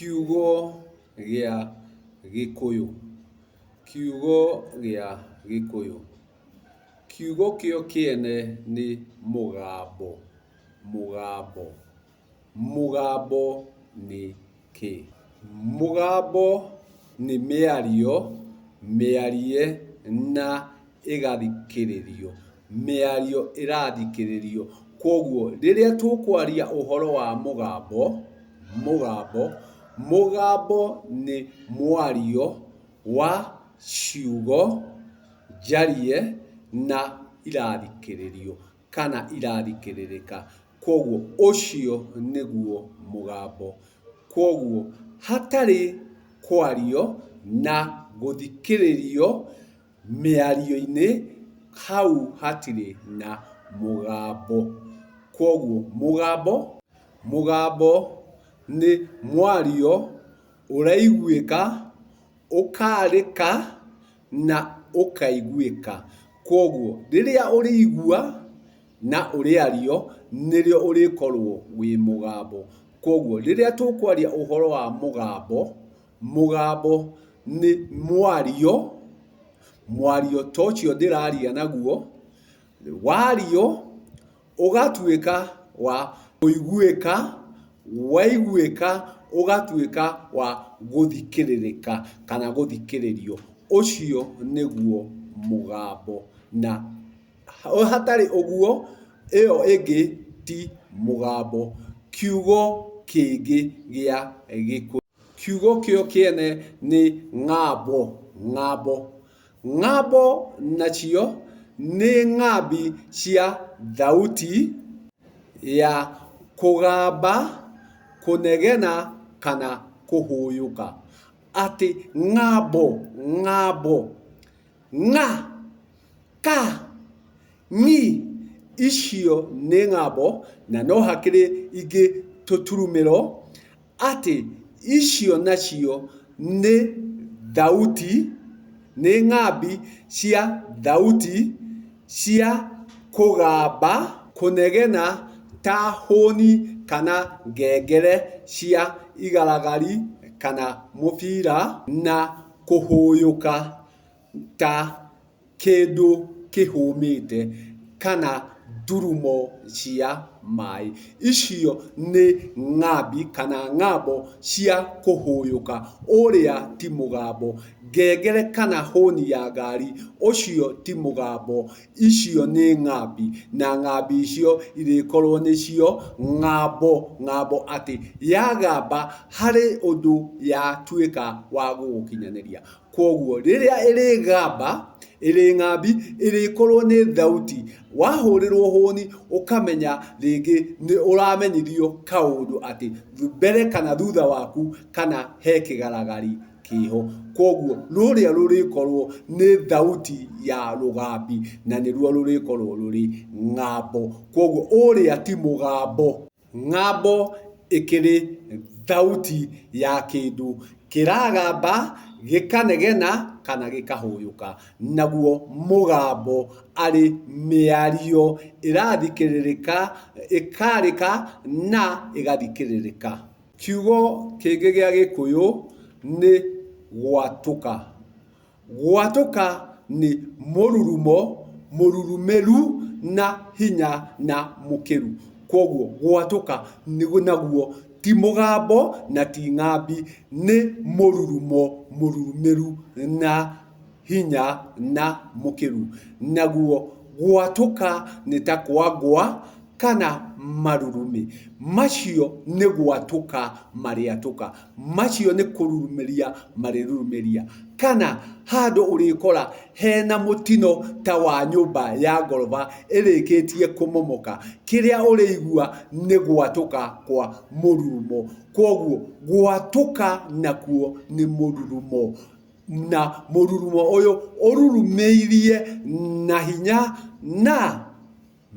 Kiugo gĩa Gĩkũyũ. Kiugo gĩa Gĩkũyũ. Kiugo kĩo kĩene nĩ mũgambo, mũgambo. Mũgambo nĩ kĩ? Mũgambo nĩ mĩario mĩarie na ĩgathikĩrĩrio. Mĩario ĩrathikĩrĩrio. Kwoguo rĩrĩa tũkwaria ũhoro wa mũgambo, mũgambo, mũgambo nĩ mwario wa ciugo njarie na irathikĩrĩrio kana irathikĩrĩrĩka. Kwoguo ũcio nĩguo mũgambo. Kwoguo hatarĩ kwario na gũthikĩrĩrio mĩario-inĩ, hau hatirĩ na mũgambo. Kwoguo mũgambo, mũgambo nĩ mwario ũraiguĩka, ũkarĩka na ũkaiguĩka. Kwoguo rĩrĩa ũrĩigua na ũrĩario nĩrĩo ũrĩkorwo wĩ mũgambo. Kwoguo rĩrĩa tũkwaria ũhoro wa mũgambo, mũgambo nĩ mwario, mwario ta ũcio ndĩraria naguo, wario ũgatuĩka wa kũiguĩka, waiguĩka ũgatuĩka wa gũthikĩrĩrĩka kana gũthikĩrĩrio. Ũcio nĩguo mũgambo na hatarĩ ũguo ĩyo ĩngĩ ti mũgambo. Kiugo kĩngĩ gĩa Gĩkũyũ. Kiugo kĩo kĩene nĩ ng'ambo, ng'ambo. Ng'ambo nacio nĩ ng'ambi cia thauti ya kũgamba, kũnegena kana kũhũyũka. Atĩ ng'ambo, ng'ambo, ng'a, ka, ng'i, icio nĩ ng'ambo na no hakĩrĩ ingĩ tũturumĩro atĩ icio nacio nĩ thauti, nĩ ng'ambi cia thauti cia kũgamba, kũnegena ta hũni kana ngengere cia igaragari kana mũbira na kũhũyũka ta kĩndũ kĩhũmĩte kana ndurumo cia maĩ. Icio nĩ ng'ambi kana ng'ambo cia kũhũyũka, ũrĩa ti mũgambo. Ngengere kana hũni ya ngari, ũcio ti mũgambo, icio nĩ ng'ambi, na ng'ambi icio irĩkorwo nĩcio ng'ambo, ng'ambo atĩ yagamba harĩ ũndũ yatuĩka wa gũgũkinyanĩria. Kwoguo rĩrĩa ĩrĩgamba, ĩrĩ ng'ambi, ĩrĩkorwo nĩ thauti. Wahũrĩrwo hũni ũkamenya rĩngĩ nĩ ũramenyithio kaũndũ atĩ mbere kana thutha waku kana he kĩgaragari kĩho. Kwoguo rũrĩa rũrĩkorwo nĩ thauti ya rũgambi na nĩruo rũrĩkorwo rũrĩ ng'ambo. Kwoguo ũrĩa ti mũgambo. Ng'ambo ĩkĩrĩ thauti ya kĩndũ kĩragamba, gĩkanegena kana gĩkahũyũka. Naguo mũgambo arĩ mĩario ĩrathikĩrĩrĩka, ĩkarĩka na ĩgathikĩrĩrĩka. Kiugo kĩngĩ gĩa Gĩkũyũ nĩ gwatũka. Gwatũka nĩ mũrurumo mũrurumĩru na hinya na mũkĩru. Kwoguo gwatũka naguo ti mũgambo na ti ng'ambi, nĩ mũrurumo mũrurumĩru na hinya na mũkĩru. Naguo gwatũka nĩ ta kwa ngwa kana marurumĩ. Macio nĩ gwatũka marĩatũka. Macio nĩ kũrurumĩria marĩrurumĩria. Kana handũ ũrĩkora hena mũtino ta wa nyũmba ya ngoroba ĩrĩkĩtie kũmomoka, kĩrĩa ũrĩigua nĩ gwatũka kwa mũrurumo. Kwoguo gwatũka nakuo nĩ mũrurumo. Na mũrurumo ũyũ ũrurumĩirie na hinya na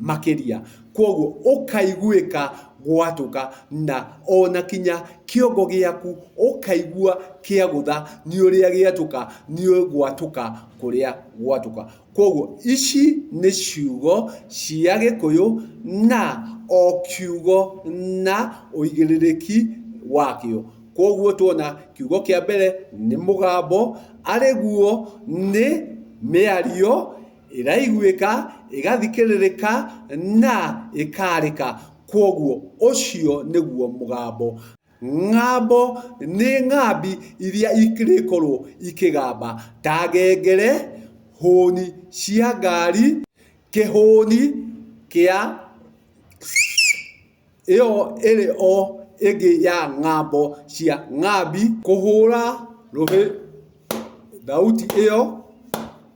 makĩria. Kwoguo ũkaiguĩka gwatũka na ona kinya kĩongo gĩaku ũkaigua kĩagũtha nĩ ũrĩa gĩatũka nĩ gwatũka kũrĩa gwatũka. Kwoguo ici nĩ ciugo cia Gĩkũyũ na o kiugo na ũigĩrĩrĩki wakĩo. Kwoguo tuona kiugo kĩa mbere nĩ mũgambo, arĩguo nĩ mĩario ĩraiguĩka, ĩgathikĩrĩrĩka na ĩkarĩka. Kwoguo ũcio nĩguo mũgambo. Ng'ambo nĩ ng'ambi iria irĩkorwo ikĩgamba ta ngengere, hũni cia ngari, kĩhũni kĩa ĩyo ĩrĩ o ĩngĩ ya ng'ambo cia ng'ambi, kũhũra rũhĩ thauti ĩyo,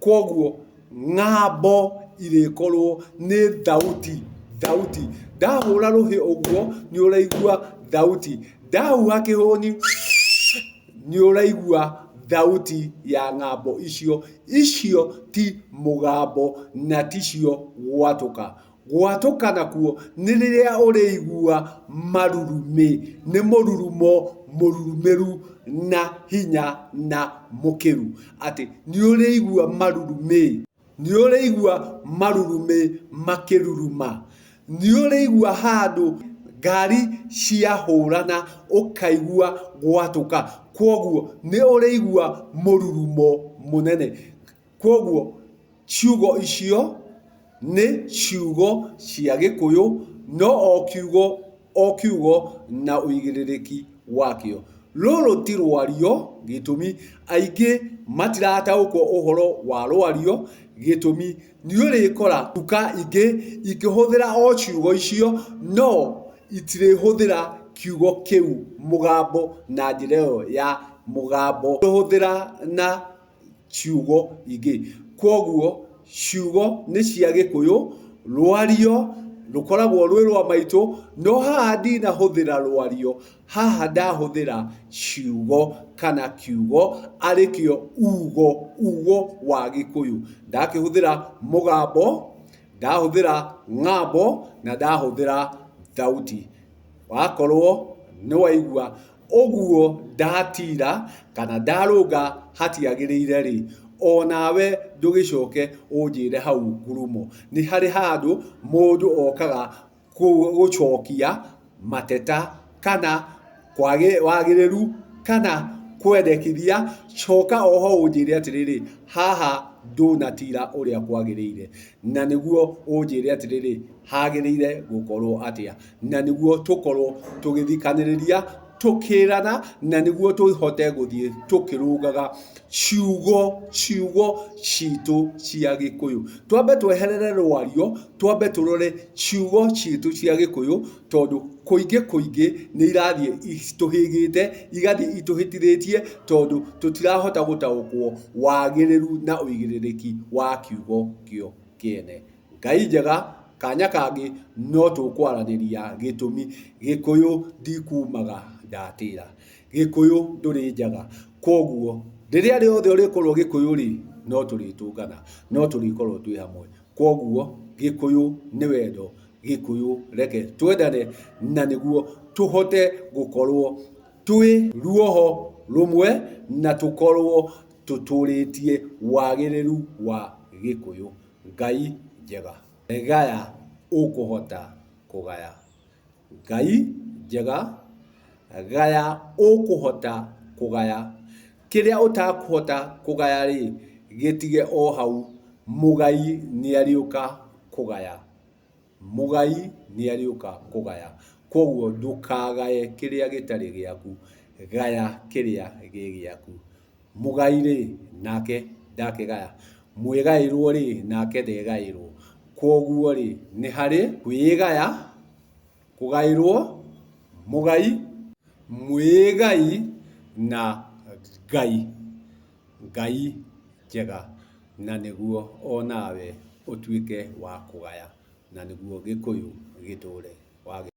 kwoguo ng'ambo irĩkorwo nĩ thauti, thauti. Ndahũra rũhĩ ũguo nĩ ũraigua thauti, ndahuha kĩhũni nĩ ũraigua thauti ya ng'ambo icio. Icio ti mũgambo na ticio gwatũka. Gwatũka nakuo nĩ rĩrĩa ũrĩigua marurumĩ, nĩ mũrurumo mũrurumĩru na hinya na mũkĩru. Atĩ nĩ ũrĩigua marurumĩ, nĩ ũrĩigua marurumĩ makĩruruma, nĩ ũrĩigua handũ ngari ciahũrana ũkaigua gwatũka. Kwoguo nĩ ũrĩigua mũrurumo mũnene. Kwoguo ciugo icio nĩ ciugo cia Gĩkũyũ, no o kiugo o kiugo na ũigĩrĩrĩki wakĩo. Rũrũ ti rwario, gĩtũmi aingĩ matirataũkwo ũhoro wa rwario, gĩtũmi nĩ ũrĩkora nduka ingĩ ikĩhũthĩra o ciugo icio, no itirĩhũthĩra kiugo kĩu mũgambo na njĩra ĩyo ya mũgambo. Hũthĩra na ciugo ingĩ. Kwoguo ciugo nĩ cia Gĩkũyũ, rwario rũkoragwo rwĩ rwa maitũ, no haha ndinahũthĩra rwario, haha ndahũthĩra ciugo kana kiugo arĩkĩo ugo, ugo wa Gĩkũyũ. Ndakĩhũthĩra mũgambo, ndahũthĩra ng'ambo na ndahũthĩra thauti. Wakorwo nĩ waigua ũguo ndatira kana ndarũnga hatiagĩrĩire rĩ, onawe ndũgĩcoke ũnjĩre hau ngurumo. Nĩ harĩ handũ mũndũ okaga gũcokia mateta kana wagĩrĩru kana kwendekithia, coka oho ũnjĩre atĩrĩrĩ, haha ndũnatira ũrĩa kwagĩrĩire. Na nĩguo ũnjĩre atĩrĩrĩ, hagĩrĩire gũkorwo atĩa. Na nĩguo tũkorwo tũgĩthikanĩrĩria, tũkĩrana, na nĩguo tũhote gũthiĩ tũkĩrũngaga ciugo, ciugo citũ cia Gĩkũyũ. Twambe tweherere rwario, twambe tũrore ciugo citũ cia Gĩkũyũ, tondũ kũingĩ kũingĩ nĩ irathiĩ itũhĩgĩte, igathiĩ itũhĩtithĩtie, tondũ tũtirahota gũtaũkwo wagĩrĩru na ũigĩrĩrĩki wa kiugo kĩo kĩene. Ngai njega, kanya kangĩ no tũkwaranĩria gĩtũmi Gĩkũyũ ndikumaga ndatĩra. Gĩkũyũ ndũrĩ njaga. Kwoguo rĩrĩa rĩothe ũrĩkorwo Gĩkũyũ rĩ, no tũrĩtũngana, no tũrĩkorwo twĩ hamwe. Kwoguo Gĩkũyũ nĩ wendo, Gĩkũyũ reke twendane na nĩguo tũhote gũkorwo twĩ ruoho rũmwe na tũkorwo tũtũrĩtie wagĩrĩru wa Gĩkũyũ. Ngai njega, gaya ũkũhota kũgaya. Ngai njega, gaya ũkũhota kũgaya. Kĩrĩa ũtakũhota kũgaya rĩ, gĩtige o hau, mũgai nĩ arĩũka kũgaya. Mũgai nĩ arĩũka kũgaya. Kwoguo ndũkagaye kĩrĩa gĩtarĩ gĩaku, gaya kĩrĩa gĩ gĩaku. Mũgai rĩ, nake ndakĩgaya, mwĩgaĩrwo rĩ, nake ndegaĩrwo. Kwoguo rĩ, nĩ harĩ kwĩgaya, kũgaĩrwo, mũgai, mwĩgai na Ngai. Ngai njega, na nĩguo onawe ũtuĩke wa kũgaya, na nĩguo Gĩkũyũ gĩtũre.